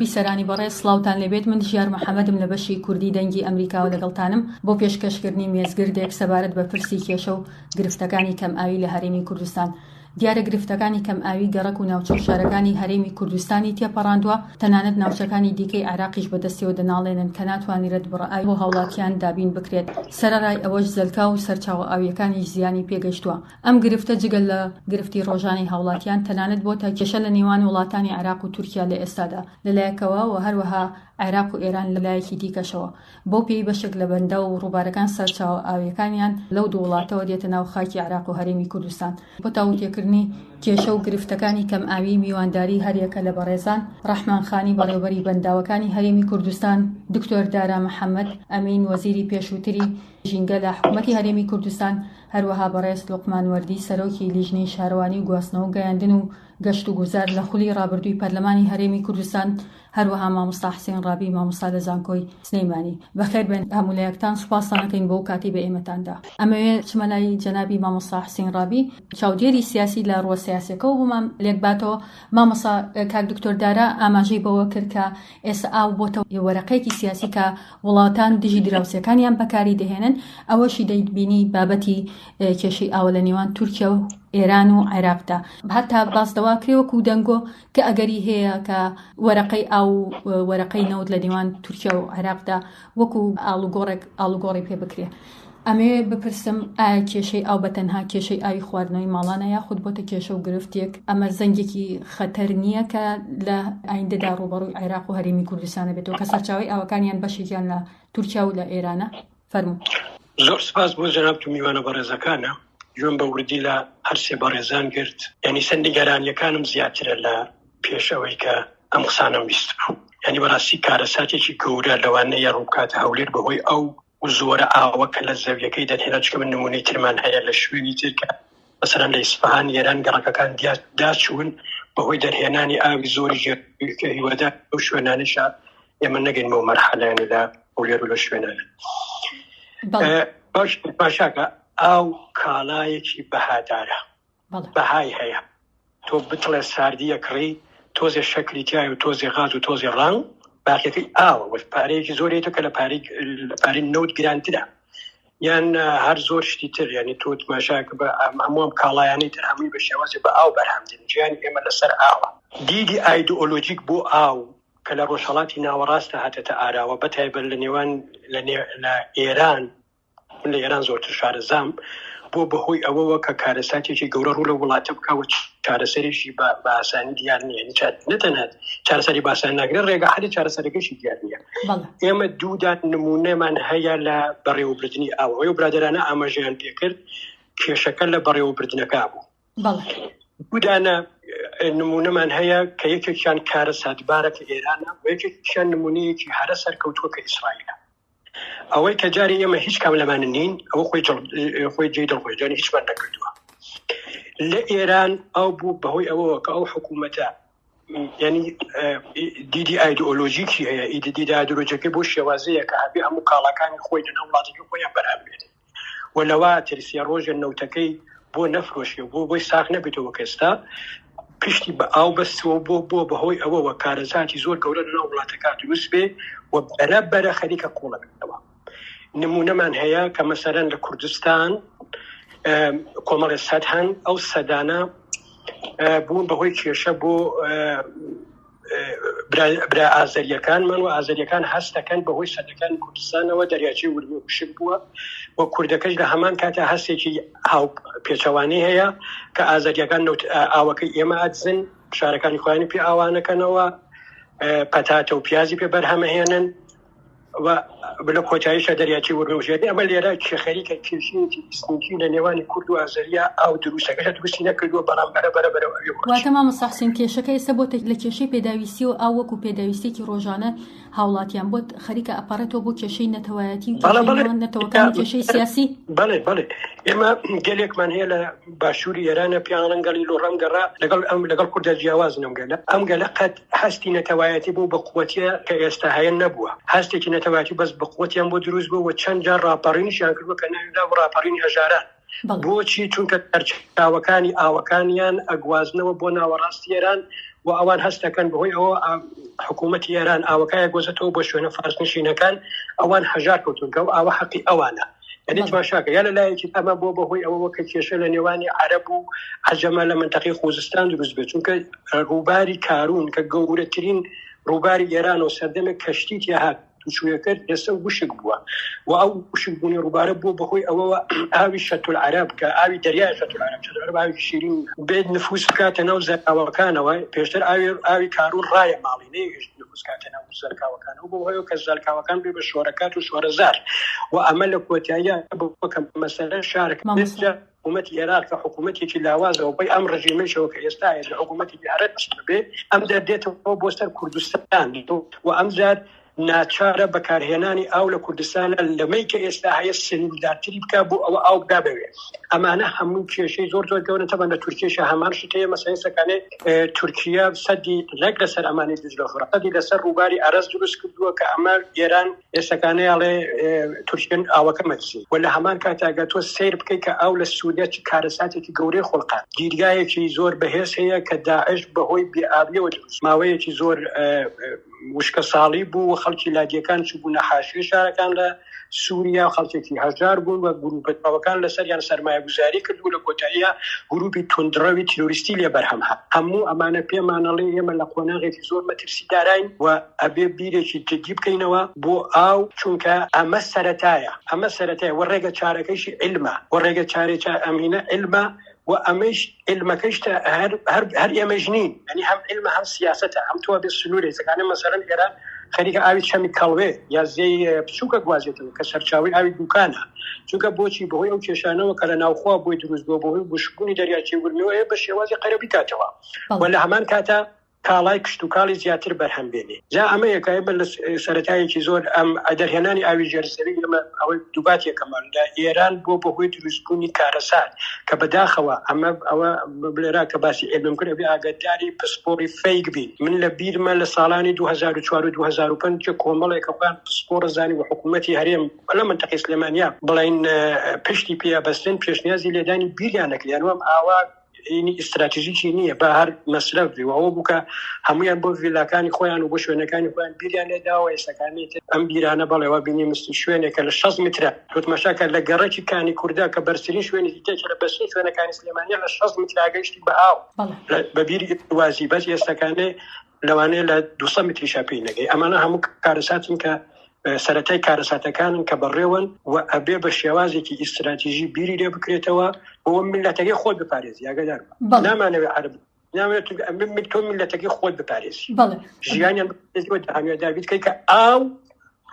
بیسەرانی بەڕێز سڵاوتان لێبێت من ژیار محەمەدم لە بەشی کوردی دەنگی ئەمریکاوە لەگەڵتانم بۆ پێشکەشکردنی مێزگردێک سەبارەت بە پرسی کێشە و گرفتەکانی کەمئاوی لە هەرێمی کوردستان. دیارە گرفتەکانی کەمئاوی گەڕەک و ناوچە و شارەکانی هەرێمی کوردستانی تێپەڕاندووە، تەنانەت ناوچەکانی دیکەی عێراقیش بەدەستیەوە دەناڵێنن کە ناتوانرێت بڕە ئاوی بۆ هاوڵاتیان دابین بکرێت، سەرەڕای ئەوەش زەلکاو و سەرچاوە ئاوییەکانیش زیانی پێگەیشتووە. ئەم گرفتە جگە لە گرفتی ڕۆژانەی هاوڵاتیان، تەنانەت بۆتە کێشە لە نێوان وڵاتانی عێراق و تورکیا لە ئێستادا لە لایەکەوە و هەروەها عێراق و ئێران لە لایەکی دیکەشەوە، بەو پێی بەشێک لە بەنداو و ڕووبارەکان سەرچاوە ئاوییەکانیان لەو دوو وڵاتەوە دێتە ناو خاکی عێراق و هەرێمی کوردستان. بۆ تاووتێکردنی کێشە و گرفتەکانی کەمئاویی میوانداری هەریەکە لە بەڕێزان، ڕەحمان خانی بەڕێوەبەری بەنداوەکانی هەرێمی کوردستان، دکتۆر دارا محەمەد ئەمین وەزیری پێشووتری ژینگە لە حکومەتی هەرێمی کوردستان، هەروەها بەڕێز لوقمان وەردی سەرۆکی لیژنەی شارەوانی و گواستنەوە و گەیاندن و گەشتوگوزار لە خولی ڕابردووی پەرلەمانی هەرێمی کوردستان، هەروەها مامۆستا حسێن ڕابی مامۆستا لە زانکۆی سلێمانی. بەخێر بێن هەموو لایەکتان، سوپاستان ئەکەین بۆ ئەو کاتەی بە ئێمەتان دا. ئەمەوێ بچمە لای جەنابی مامۆستا حسین ڕابی چاودێری سیاسی لە ڕووە سیاسیەکەوە بۆمان لێکباتەوە. مامۆستا کاک دکتۆر دارا ئاماژەی بەوە کرد کە ئێستا ئاو بۆتە وەرەقەیەکی سیاسی کە وڵاتان دژی دراوسێکانیان بەکاری دەهێنن، ئەوەشی دەیبینی بابەتی کێشەی ئاوە لە نێوان تورکیا و ئێران و عێراقدا. هەتا باس لەوە کرێ وەکو دەنگۆ کە ئەگەری هەیە کە وەرەقەی ئاو و وەرەقەی نەوت لە نێوان تورکیا و عێراقدا وەکو ئاڵوگۆڕێک ئاڵوگۆڕی پێ بکرێ. ئەمەوێ بپرسم ئایا کێشەی ئاو بە تەنها کێشەی ئاوی خواردنەوەی ماڵانە یاخود بۆتە کێشە و گرفتێک؟ ئەمە زەنگێکی خەتەر نییە کە لە ئایندەدا ڕووبەڕووی عێراق و هەرێمی کوردستانە بێتەوە کە سەرچاوەی ئاوەکانیان بەشێکیان لە تورکیا و لە ئێرانە؟ فەرموو. زۆر سپاس بۆ جەنابت و میوانە بەڕێزەکانە. گوێم بە وردی لە هەرسێ بەڕێزان گرت. یانی سەر نیگەرانیەکانم زیاترە لە پێش ئەوەی کە ئەم قسانەم بیستبوو. یانی بەڕاستی کارەساتێکی گەورە لەوانەیە ڕووبکاتە هەولێر بەهۆی ئەو زۆرە ئاوە کە لە زەویەکەی دەرهێنا چونکە من نمونەی ترمان هەیە لە شوێنی تر کە مەسەلەن لە ئیسفەهان ئێران گەڕەکەکان داچوون بەهۆی دەرهێنانی ئاوی زۆری ژێر کە هیوادار ئەو شوێنانەشە ئێمە نەگەین بەو مەرحەلایانە لە هەولێر و لە شوێنانە باش باشاکە ئاو کاڵایەکی بەهادارە بەهای هەیە تۆ بتڵێ ساردیە کڕی تۆزێ شەکری تایە و تۆزێ غاز و تۆزێ ڕەنگ باقیەکەی ئاوە وەش پارەیەکی زۆرێتە کە لە پارەی لە پارەی نەوت گرانترە یان هەر زۆر شتی تر ینی تۆ تماشاکە بە هەمووم کاڵایانی تر هەمووی بە شێوازی بە ئاو بەرهەم دێن ژیانی ئێمە لەسەر ئاوە دیدی ئایدۆلۆژیک بۆ ئاو کە لە ڕۆژهەڵاتی ناوەڕاستە هاتێتە ئاراوە بە تایبەت لە نێوان لە ئێران من لە ئێران زۆرتر شارەزام بۆ بەهۆی ئەوەوە کە کارەساتێکی گەورە ڕوو لە وڵاتە بکە و چارەسەرێکی بە ئاسانی دیار نییە نەتەنات چارەسەری باسان ناگرێت ڕێگە حەلی چارەسەرەکەشی دیار نییە ئێمە دوودان نمونەمان هەیە لە بەڕێوەبردنی ئاوەوەی و برادرانە ئاماژەیان پێکرد کێشەکە لە بەڕێوەبردنەکە بوو دوودانە نمونەمان هەیە کە یەکێکیان کارەساتبارە کە ئێرانە و یەکێکیان نمونەیەکی هەرە سەرکەوتووە کە ئیسرائیلە ئەوەی کە جاری ئێمە هیچ کام لەمانە نین ئەوە خۆی خۆی جێی دڵخۆش جاری هیچمان نەکردووە لە ئێران ئەو بوو بەهۆی ئەوەوە کە ئەو حکوومەتە ینی دیدی ئایدۆلۆژیکی هەیە ئیدی دیدی ئایدۆلۆژیەکەی بۆ شێوازەیە کە هەبێ هەموو کاڵاکانی خۆی لەناو وڵاتەکەی خۆیان بەرهەم بێنێ و لەوە ترسیە ڕۆژێ نەوتەکەی بۆ نەفرۆشێ و بۆ بۆی ساغ نەبێتەوە کە ئێستا پشتی بە ئاو بەستووە بۆ بۆ بەهۆی ئەوەوە کارەساتی زۆر گەورە لەناو وڵاتەکە دروست بێ و بەرە بەرە خەریکە قوڵە بێتەوە نمونەمان هەیە کە مەسەرەن لە کوردستان کۆمەڵێ سەد هەن ئەو سەدانە بوون بەهۆی کێشە بۆ برا ئازەریەکانمان و ئازەریەکان هەست دەکەن بەهۆی سەدەکانی کوردستانەوە دەریاچەی ورمێ وشک بووە و کوردەکەش لە هەمان کاتە هەستێکی هاو پێچەوانەی هەیە کە ئازەریەکان نەوت ئاوەکەی ئێمە ئەدزن شارەکانی خۆیانی پێ ئاوانەکەنەوە پەتاتە و پیازی پێ بەرهەمەهێنن و لە کۆتاییشا دەریاچەی ورمێ وشک ئەمە لێرە کێ خەریکە کێشەیەکی ئیسنیکی لە نێوانی کورد و ئازەریە ئاو دروستەکەش دروستی نەکردووە بەڵام بەرە بەرە بەرەو ئەوێ وەرچوو. واتە مامۆستا حوسێن کێشەکە ئێستا بۆتە لە کێشەی پێداویستی و ئاو وەکو پێداویستیەکی ڕۆژانە هاوڵاتیان بۆت خەریکە ئەپەڕێتەوە بۆ کێشەی نەتەوایەتی و بەڵێ کێشەی بەڵێ نێوان نەتەوەکان و کێشەی سیاسی؟ بەڵێ بەڵێ ئێمە گەلێکمان هەیە لە باشووری ئێرانە پێیان ئەڵێن گەلی لوڕ ئەم گەڕە لەگەڵ ئەم لەگەڵ کوردە جیاوازن ئەم گەلە ئەم گەلە قەت هەستی نەتەوایەتی بەو بەقوەتیە کە ئێستا هەیە نەبووە، هەستێکی نەتەوایەتی بەس بەقوەتیان بۆ دروست بووە و چەند جار ڕاپەڕینیشیان کردووە کە ناوی نابوو ڕاپەڕینی هەژاران. بەڵێ. بۆچی؟ چونکە سەرچاوەکانی ئاوەکانیان ئەگوازنەوە بۆ ناوەڕاستی ئێران و. و ئەوان هەست دەکەن بەهۆی ئەوە حکوومەتی ئێران ئاوەکە گۆزێتەوە بۆ شوێنە فارسنشینەکان ئەوان هەژار کەوتون کە ئەو ئاوە حەقی ئەوانە. یعنی تماشاکە یا لە لایەکی ئەمە بۆ بەهۆی ئەوەوە کە کێشە لە نێوانی عەرەب و عەجەمە لە منتەقەی خوزستان دروست بێت چونکە ڕووباری کارون کە گەورەترین ڕووباری ئێران و سەردەمێک کەشتی تیا هات توچووە کرد ئێستا وشک بووە و ئەو وشک بوونی ڕووبارە بووە بەهۆی ئەوەوە ئاوی شەتول عەرەب کە ئاوی دەریای شەتول عەرەب شەتول عەرەب ئاوی شیرین بێت نفوس بکاتە ناو زەراوەکانەوە پێشتر ئاوی ئاوی کارون ڕایە ماڵی نەیهێشت نفوس کاتە ناو زەلکاوەکانەوە بۆ هۆیەوە کە زەلکاوەکان بێ بە شۆرەکات و شۆرەزار و ئەمە لە کۆتاییە بۆ کە مەسەلە شارەکە مامۆستا حکوومەتی عێراق کە حکوومەتێکی لاوازەوە بۆی ئەم ڕژێمەیشەوە کە ئێستا هەیە لە حکوومەتێکی هەرە بێ ئەم جار دێتەوە بۆ سەر کوردستان و ئەم جار ناچارە بەکارهێنانی ئاو لە کوردستانە لەمەی کە ئێستا هەیە سنووردارتری بکە بۆ ئەوە ئاو بدا بەوێ. ئەمانە هەموو کێشەی زۆر زۆر گەورەن تەبعەن لە تورکیەشە هەمان شت هەیە مەسەلەن سەکانێ تورکیە سەدی نەک لەسەر ئەمانی دجلە فورات سەدی لەسەر ڕووباری ئەرەس دروست کردووە کە ئەمە ئێران ئێستەکانێ ئەڵێ تورکیە ئاوەکە مەدزی و لە هەمان کاتا گەر تۆ سەیر بکەی کە ئاو لە سووریا چ کارەساتێکی گەورەی خوڵقاند دیدگایەکی زۆر بەهێز هەیە کە داعش بەهۆی بێ ئاویەوە دروست ماوەیەکی زۆر وشکەساڵی بوو و خەڵکی لادیەکان چووبوونە حاشیەی شارەکان لە سووریا و خەڵکێکی هەژار بوون و گروپە تاوەکان لەسەریان سەرمایەگوزاری کرد و لە کۆتاییە گروپی توندڕەوی تیرۆریستی لێ بەرهەم هات. هەموو ئەمانە پێمانەڵێ ئێمە لە قۆناغێکی زۆر مەترسیداراین و ئەبێ بیرێکی جدی بکەینەوە بۆ ئاو، چونکە ئەمە سەرەتایە، ئەمە سەرەتایە و ڕێگە چارەکەیشی عیلمە و ڕێگە چارەی ئەمینە عیلمە و ئەمەیش عیلمەکەیش تا هەر هەر هەر ئێمەیش نین یعنی هەم عیلمە هەم سیاسەتە هەم تۆ بێ سنوورێ زەکانە مەسەلەن ئێران خەریکە ئاوی چەمی کەڵوێ یا زێی بچووکە گوازێتەوە کە سەرچاوەی ئاوی دوکانە چونکە بۆچی بەهۆی ئەو کێشانەوە کە لە ناوخۆ بۆی دروست بووە بەهۆی وشکبوونی دەریاچەی ورمێوە هەیە بە شێوازی قەرە بیکاتەوە و لە هەمان کاتە کاڵای کشتوکاڵی زیاتر بەرهەم بێنێ. جا ئەمەیە کە ئێمە لە سەرەتایەکی زۆر ئەم دەرهێنانی ئاوی ژێر زەوی ئێمە ئەوەی دووبات یەکەمە لە ئێران بۆ بەهۆی دروستبوونی کارەسات کە بەداخەوە ئەمە ئەوە بلێرا کە باسی علمم کرد ئەبێ ئاگاداری پسپۆڕی فەیک بین من لە بیرمە لە ساڵانی 2004 و 2005 کۆمەڵێک کە خۆیان پسپۆڕ زانی و حکوومەتی هەرێم لە منتەقەی سلێمانیا بڵێن پشتی پێ بەستن پێشنیازی لێدانی بیریان نەکرد یان وام ئاوا ینی ئیستراتیژیکی نییە بە هەر مەسرەف بی و ئەوە بوو کە هەمویان بۆ ڤیلاکانی خۆیان و بۆ شوێنەکانی خۆیان بیریان لێداوە ئێستاکانی تر ئەم بیرانە بەڵێ وا بینی مست شوێنێکە لە 6 مترە تۆتمەشاکە لە گەڕەکی کانی کووردا کە بەرزترین شوێنێکی تێکە لە بەرزترین شوێنەکانی سلێمانیە لە 6 مترا گەیشتی بە ئاو بە بیری وازی بەس ئێستاکانێ لەوانەیە لە 200 متریشا پێی نەگەی ئەمانە هەموو کارەساتن کە سەرەتای کارەساتەکانن کە بەڕێوەن و ئەبێ بە شێوازێکی ئیستراتیژی بیری لێ بکرێتەوە بۆ میلەتەکەی خۆت بپارێزی ئاگادار نامانەوێ عەرەب نامەوێت تۆ میلەتەکەی خۆت بپارێزی ژیانیان بپارێزی و داهاتوویان دابین بکەیت کە ئاو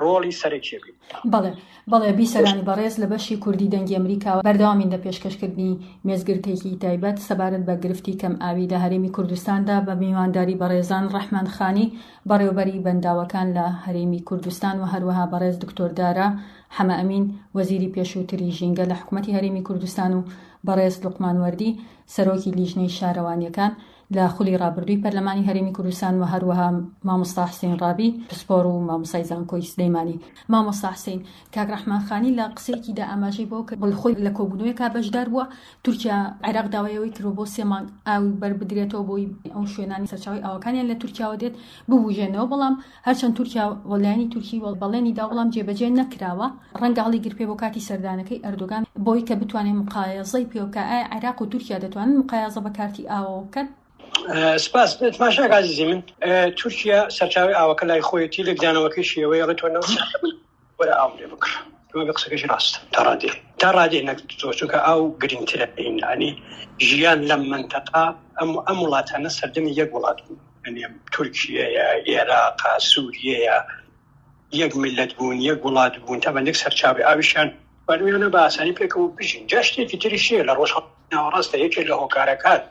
ڕۆڵی سەرەکی بێت. بەڵێ بەڵێ بیسەرانی بەڕێز لە بەشی کوردی دەنگی ئەمریکاوە بەردەوامین لە پێشکەشکردنی مێزگرتێکی تایبەت سەبارەت بە گرفتی کەم ئاوی لە هەرێمی کوردستاندا بە میوانداری بەڕێزان ڕەحمان خانی بەڕێوەبەری بەنداوەکان لە هەرێمی کوردستان و هەروەها بەڕێز دکتۆر دارا حەمەئەمین وەزیری پێشووتری ژینگە لە حکومەتی هەرێمی کوردستان و بەڕێز لوقمان وەردی سەرۆکی لیژنەی شارەوانیەکان لە خولی ڕابردووی پەرلەمانی هەرێمی کوردستان و هەروەها مامۆستا حسین ڕابی پسپۆڕ و مامۆستای زانکۆی سلێمانی. مامۆستا حسین، کاک ڕەحمان خانی لە قسەیەکیدا ئاماژەی بەوە کرد خۆی لە کۆبوونەوەیەکا بەشدار بووە، تورکیا عێراق داوای ئەوەی کردووە بۆ سێ مانگ ئاو بەربدرێتەوە بۆی ئەو شوێنانی سەرچاوەی ئاوەکانیان لە تورکیاوە دێت ببوژێنەوە، بەڵام هەرچەند تورکیا و لایەنی تورکی و بەڵێنی دا بەڵام جێبەجێ نەکراوە، ڕەنگە هەڵیگرپێ بۆ کاتی سەردانەکەی ئەردۆگان بۆی کە بتوانێت مقایەزەی پێ بکا، ئایا عێراق و تورکیا دەتوانن مقایەزە بە کارتی ئاوەوە بکەن؟ سپاس تماشا عزیزی من تورکیا سەرچاوی ئاوەکە لای خۆیەتی لێکدانەوەکەشی ئەوەیە ئەڵێ تۆ نەوت وەرە ئاوم لێ بکڕ ئەمە بە قسەکەشی ڕاستە تا ڕادێ تا ڕادێ نەک زۆر چونکە ئاو گرنگترە ینی ژیان لەم منتەقا ئەم ئەم وڵاتانە سەردەمی یەک وڵات بوو یعنی تورکیەیە عێراقا سووریەیە یەک میلەت بوون یەک وڵات بوون تا بەندێک سەرچاوی ئاویشیان بەرویانە بە ئاسانی پێکەوە بژین جا شتێکی تریش هەیە لە ڕۆژ ناوەڕاستە یەکێک لە هۆکارەکان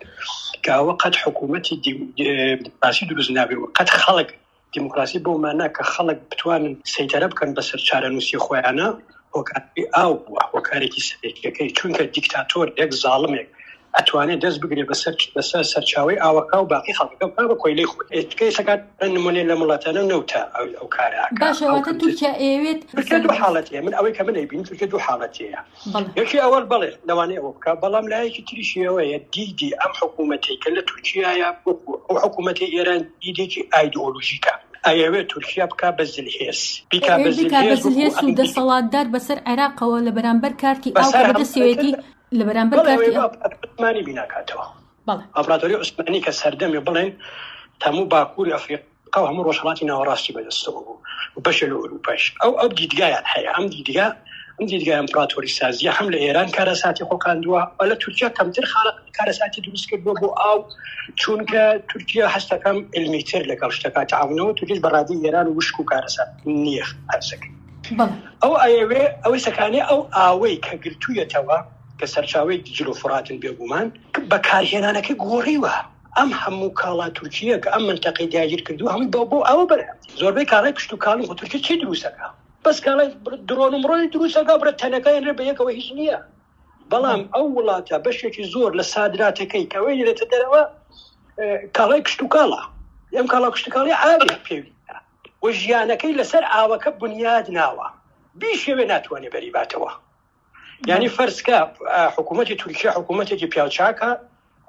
کە ئەوە قەت حکوومەتی دیموکراسی دروست نابێ و قەت خەڵک دیموکراسی بەو مانا کە خەڵک بتوانن سەیتەرە بکەن بەسەر چارەنووسی خۆیانە هۆکاری ئاو بووە هۆکارێکی سەرەکیەکەی چونکە دیکتاتۆر یەک زاڵمێک. ئەتوانێت دەست بگرێت بەسەر بەسەر سەرچاوەی ئاوەکە و باقی خەڵکەکە بکا بە کۆیلەی خۆی. ئێ ئێستا نمونەی لەم وڵاتانە نەوتە ئەو کارە ئەکا. باشە ئەو واتە کەمتر تورکیا ئەیەوێت تورکیا دوو حاڵەت هەیە من ئەوەی کە من ئەیبینم تورکیا دوو حاڵەت هەیە بەڵێ. یەکی ئەوەل بەڵێ لەوانەیە ئەوە بکا بەڵام لایەکی تریشی ئەوەیە دیدی ئەم حکوومەتەی کە لە تورکیایە وەکو ئەو حکوومەتەی ئێران دیدێکی ئایدۆلۆژیکە ئەیەوێت تورکیا بکا بە زلهێز بیکا بە ئەیەوێت بیکا بە زلهێز وەکو زلهێز و ئەمریکا دەسەڵاتدار بەسەر عێراقەوە لە بەرامبەر کارتی ئاو کە بەسەر هەموو بەدەستیەوەیەتی لە بەرامبەر بەڵێ کارتی ئەوەی ئاو عوسمانی بیناکاتەوە بەڵێ. ئەمپراتۆری عوسمانی کە سەردەمێ بڵێن هەموو باکووری ئەفریقا و هەموو ڕۆژهەڵاتی ناوەڕاستی بەدەستەوە بوو و بەشێ لە ئەوروپاش ئەو ئەو دیدگایان هەیە ئەم دیدگا ئەم دیدگای ئەمپراتۆری سازیە هەم لە ئێران کارەساتی خۆقاندووە و لە تورکیا کەمتر خاڵ کارەساتی دروست کردووە بۆ ئاو چونکە تورکیا هەستەکەم علمیتر لەگەڵ شتەکە تعاونەوە تورکیش بەڕادی ئێران وشک و کارەسات نییە هەرزەکەی بەڵێ. ئەو ئەیەوێ ئەوەی سەکانێ ئەو ئاوەی کە گرتوویەتەوە کە سەرچاوەی دیجل و فوراتن بێگومان بەکارهێنانەکەی گۆڕیوە ئەم هەموو کاڵا تورکیە کە ئەم منتەقەی داگیر کردووە هەمووی بۆ بۆ ئەوە بەرهەم زۆربەی کاڵای کشتوکاڵی خۆ تورکیا چی دروستەکە بەس کاڵای درۆن و مڕۆنی دروستەکە بڕە تەنەکەیان رێ بە یەکەوە هیچ نییە بەڵام ئەو وڵاتە بەشێکی زۆر لە سادراتەکەی کە ئەوەی لێتە دەرەوە کاڵای کشتوکاڵە ئەم کاڵا کشتوکاڵی ئاوی پێویستە و ژیانەکەی لەسەر ئاوەکە بنیاد ناوە بیشەوێ ناتوانێ بەری باتەوە یعنی فەرزکە حکوومەتی تورکیا حکوومەتێکی پیاوچاکە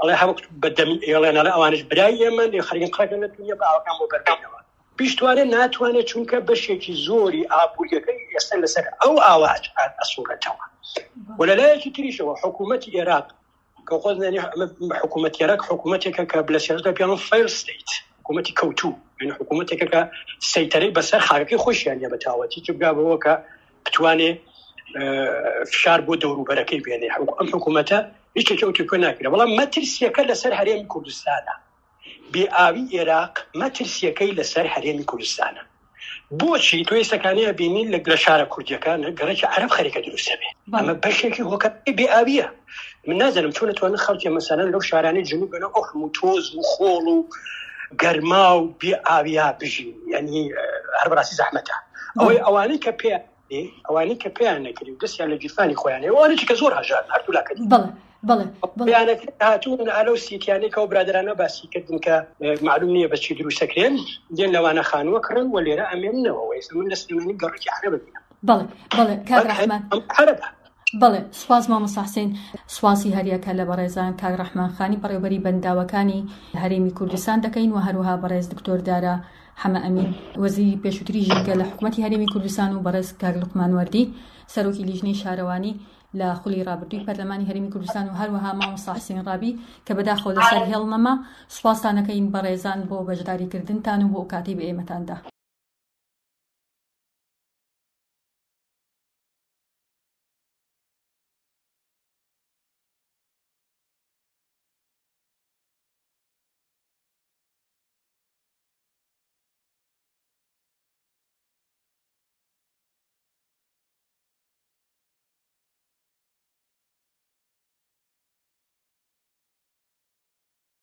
ئەڵێ هەوک بە دەمی ئێڵێن ئەڵێ ئەوانش برای ئێمە لێ خەریکن قڕەکەن لە دنیا بە ئاوەکان بۆ بەربینەوە بیشتوانێت ناتوانێت چونکە بەشێکی زۆری ئابووریەکەی ئێستا لەسەر ئەو ئاوە ئەسوڕێتەوە و لەلایەکی تریشەوە حکوومەتی عێراق کە خۆت زانی حکوومەتی عێراق حکوومەتێکە کە لە سیاسەتدا پێیان فەیل ستەیت حکوومەتی کەوتوو یعنی حکوومەتێکە کە سەیتەرەی بەسەر خاکەکەی خۆشیان نیە بە تەواوەتی چ بگا بەوە کە بتوانێ فشار بۆ دەوروبەرەکەی بێنێ ئەم حکوومەتە هیچ شتێکی ئەو پێ ناکرێت بەڵام مەترسیەکە لەسەر هەرێمی کوردستانە بێ ئاوی ئێراق مەترسیەکەی لەسەر هەرێمی کوردستانە بۆچی تۆ ئێستاکانەیە بینی لە لە شارە کوردیەکان گەڕێکی عەرەب خەریکە دروستە بێ ئەمە بەشێکی هۆکاری بێ ئاویە من نازانم چۆن توانن خەڵکی مەسەلەن لەو شارانەی جنوب بەنەو ئەو هەموو تۆز و خۆڵ و گەرما و بێ ئاویا بژین یعنی هەر بەڕاستی زەحمەتە ئەوەی ئەوانەی کە پێ ئەوانەی کە پێیان نەکری و دەستیان لە گیرفانی خۆیان هەیە ئەوانەی کە زۆر هەژارن هەردوو لاکە بەڵێ بەڵێ بەڵێ پێیان نەکرێت هاتوون ئالەو سیتیانەی کە ئەو برادەرانە باسی کردن کە معلوم نییە بە چی دروستەکرێن دێن لەوانە خانووە کڕن و لێرە ئەمێننەوە ئێستا من لە سلێمانی گەڕەکی عەرەبە بینم بەڵێ بەڵێ کاک ڕەحمان عەرەبە بەڵێ سوپاس مامۆستا حسین سوپاسی هەریەکە لە بەڕێزان کاک ڕەحمان خانی بەڕێوبەری بەنداوەکانی هەرێمی کوردستان دەکەین و هەروەها بەڕێز دکتۆر دارا حەمە ئەمین وەزیری پێشووتری ژینگە لە حکومەتی هەرێمی کوردستان و بەڕێز کاک لوقمان وەردی سەرۆکی لیژنەی شارەوانی لە خولی ڕابردووی پەرلەمانی هەرێمی کوردستان و هەروەها مامۆستا حسێن ڕابی کە بەداخەوە لەسەر هێڵ نەما سوپاستانەکەین بەڕێزان بۆ بەشداریکردنتان و بۆ ئەو کاتەی بە ئێمەتان دا.